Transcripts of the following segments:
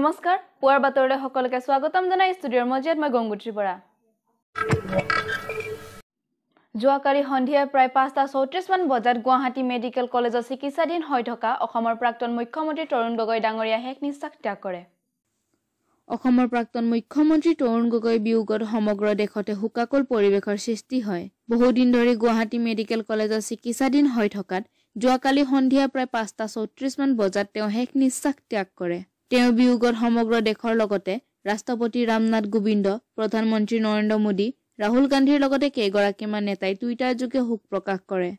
নমস্কাৰ, পুৱাৰ বাতৰিলৈ সকলোকে স্বাগতম জনাই ষ্টুডিঅ'ৰ মজিয়াত মই গংগুত্ৰী বৰা। যোৱাকালি সন্ধিয়া প্ৰায় 5:34 মান বজাত গুৱাহাটী মেডিকেল কলেজত চিকিৎসাধীন হৈ থকা অসমৰ প্ৰাক্তন মুখ্যমন্ত্ৰী তৰুণ গগৈ ডাঙৰীয়া শেষ নিশ্বাস ত্যাগ কৰে। অসমৰ প্ৰাক্তন মুখ্যমন্ত্ৰী তৰুণ গগৈ বিয়োগত সমগ্ৰ দেশতে শোকাকুল পৰিৱেশৰ সৃষ্টি হয়। বহুদিন ধৰি গুৱাহাটী মেডিকেল কলেজত চিকিৎসাধীন হৈ থকাত যোৱাকালি সন্ধিয়া প্ৰায় 5:34 মান বজাত তেওঁ শেষ নিশ্বাস ত্যাগ কৰে। তেওঁৰ বিয়োগত সমগ্ৰ দেশৰ লগতে ৰাষ্ট্ৰপতি ৰামনাথ কোবিন্দ, প্ৰধানমন্ত্ৰী নৰেন্দ্ৰ মোদী, ৰাহুল গান্ধীৰ লগতে কেইগৰাকীমান নেতাই টুইটাৰযোগে শোক প্ৰকাশ কৰে।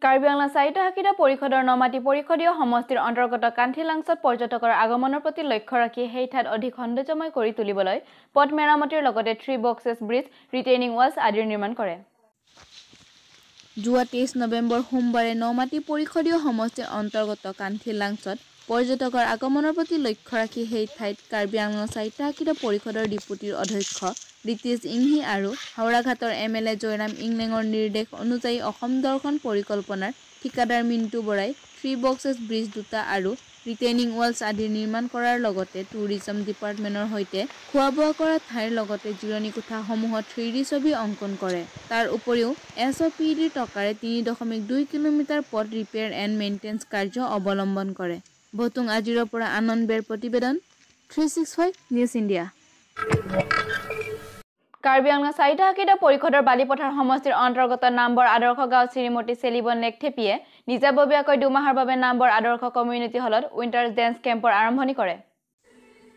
কাৰ্বি আংলং স্বায়ত্তশাসিত পৰিষদৰ নমাটি পৰিষদীয় সমষ্টিৰ অন্তৰ্গত কান্থিলাংছত পৰ্যটকৰ আগমনৰ প্ৰতি লক্ষ্য ৰাখি সেই ঠাইত অধিক সৌন্দৰ্যময় কৰি তুলিবলৈ পথ মেৰামতিৰ লগতে 3 বক্সেছ ব্ৰিজ, ৰিটেইনিং ৱালছ আদিৰ নিৰ্মাণ কৰে। যোৱা 23 নৱেম্বৰ সোমবাৰে নমাটি পৰিষদীয় সমষ্টিৰ অন্তৰ্গত কান্থিলাংছত পৰ্যটকৰ আগমনৰ প্ৰতি লক্ষ্য ৰাখি সেই ঠাইত কাৰ্বি আংলং স্বায়ত্তশাসিত পৰিষদৰ ডিপুটিৰ অধ্যক্ষ ৰিতেশ ইংহি আৰু হাওৰাঘাটৰ এম.এল.এ. জয়ৰাম ইংলেঙৰ নিৰ্দেশ অনুযায়ী অসম দৰ্শন পৰিকল্পনাৰ ঠিকাদাৰ মিণ্টু বৰাই 3 বক্সেছ ব্ৰিজ দুটা আৰু ৰিটেইনিং ৱালছ আদিৰ নিৰ্মাণ কৰাৰ লগতে টুৰিজম ডিপাৰ্টমেণ্টৰ সৈতে খোৱা-বোৱা কৰা ঠাইৰ লগতে জিৰণি কোঠাসমূহত 3D ছবি অংকন কৰে। তাৰ উপৰিও এছ.অ'.পি.ডিৰ টকাৰে 3.2 কিলোমিটাৰ পথ ৰিপেয়াৰ এণ্ড মেইনটেনেন্স কাৰ্য অৱলম্বন কৰে। ভতুং আজিৰৰ পৰা আনন্দ বেৰ প্ৰতিবেদন, 365 নিউজ ইণ্ডিয়া। কাৰ্বি আংলং স্বায়ত্তশাসিত পৰিষদৰ বালিপথাৰ সমষ্টিৰ অন্তৰ্গত নামবৰ আদৰ্শ গাঁও শ্ৰীমতী চেলিবন লেকথেপীয়ে নিজাববীয়াকৈ দুমাহৰ বাবে নামবৰ আদৰ্শ কমিউনিটি হলত উইণ্টাৰ ডেন্স কেম্পৰ আৰম্ভণি কৰে।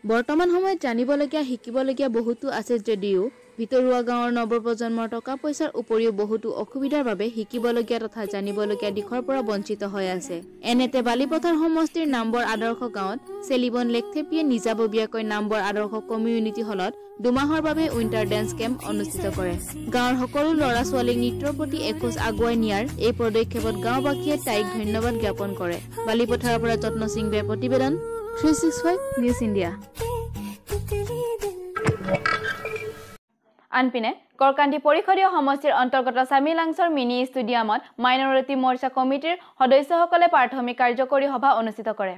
বৰ্তমান সময়ত জানিবলগীয়া, শিকিবলগীয়া বহুতো আছে যদিও ভিতৰুৱা গাঁৱৰ নৱপ্ৰজন্মৰ টকা পইচাৰ উপৰিও বহুতো অসুবিধাৰ বাবে শিকিবলগীয়া তথা জানিবলগীয়া দিশৰ পৰা বঞ্চিত হৈ আছে। এনেতে বালিপথাৰ সমষ্টিৰ নামবৰ আদৰ্শ গাঁৱত চেলিবন লেকথেপীয়ে নিজাববীয়াকৈ নামবৰ আদৰ্শ কমিউনিটি হলত দুমাহৰ বাবে উইণ্টাৰ ডেন্স কেম্প অনুষ্ঠিত কৰে। গাঁৱৰ সকলো ল'ৰা ছোৱালীক নৃত্যৰ প্ৰতি এখোজ আগুৱাই নিয়াৰ এই পদক্ষেপত গাঁওবাসীয়ে তাইক ধন্যবাদ জ্ঞাপন কৰে। বালিপথাৰৰ পৰা যত্ন সিং বেৰ প্ৰতিবেদন, 365 নিউজ ইণ্ডিয়া। আনপিনে কৰকান্দি পৰিষদীয় সমষ্টিৰ অন্তৰ্গত চামিলাংছৰ মিনি ষ্টেডিয়ামত মাইনৰিটি মৰ্চা কমিটিৰ সদস্যসকলে প্ৰাথমিক কাৰ্যকৰী সভা অনুষ্ঠিত কৰে।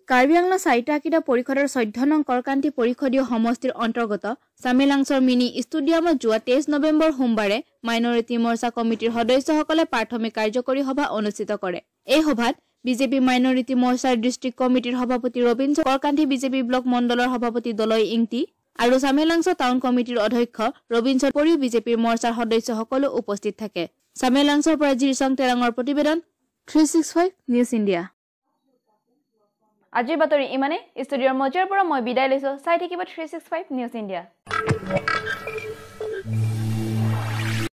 কাৰ্বি আংলং স্বায়ত্তশাসিত পৰিষদৰ 14 নং কৰকান্দি পৰিষদীয় সমষ্টিৰ অন্তৰ্গত চামিলাংছৰ মিনি ষ্টেডিয়ামত যোৱা 23 নৱেম্বৰ সোমবাৰে মাইনৰিটি মৰ্চা কমিটিৰ সদস্যসকলে প্ৰাথমিক কাৰ্যকৰী সভা অনুষ্ঠিত কৰে। এই সভাত বিজেপি মাইনৰিটি মৰ্চাৰ ডিষ্ট্ৰিক্ট কমিটিৰ সভাপতি ৰবীন্দ্ৰ কৰকান্দি, বিজেপি ব্লক মণ্ডলৰ সভাপতি দলয় ইংতি আৰু চামেলাংছ টাউন কমিটিৰ অধ্যক্ষ ৰবীন্দ্ৰ উপৰিও বিজেপিৰ মৰ্চাৰ সদস্যসকলো উপস্থিত থাকে। চামেলাংছৰ পৰা জিৰচং তেৰাঙৰ প্ৰতিবেদন, 365 নিউজ ইণ্ডিয়া। আজিৰ বাতৰি ইমানেই। ষ্টুডিঅ'ৰ মজিয়াৰ পৰা মই বিদায় লৈছোঁ। চাই থাকিব 365 নিউজ ইণ্ডিয়া।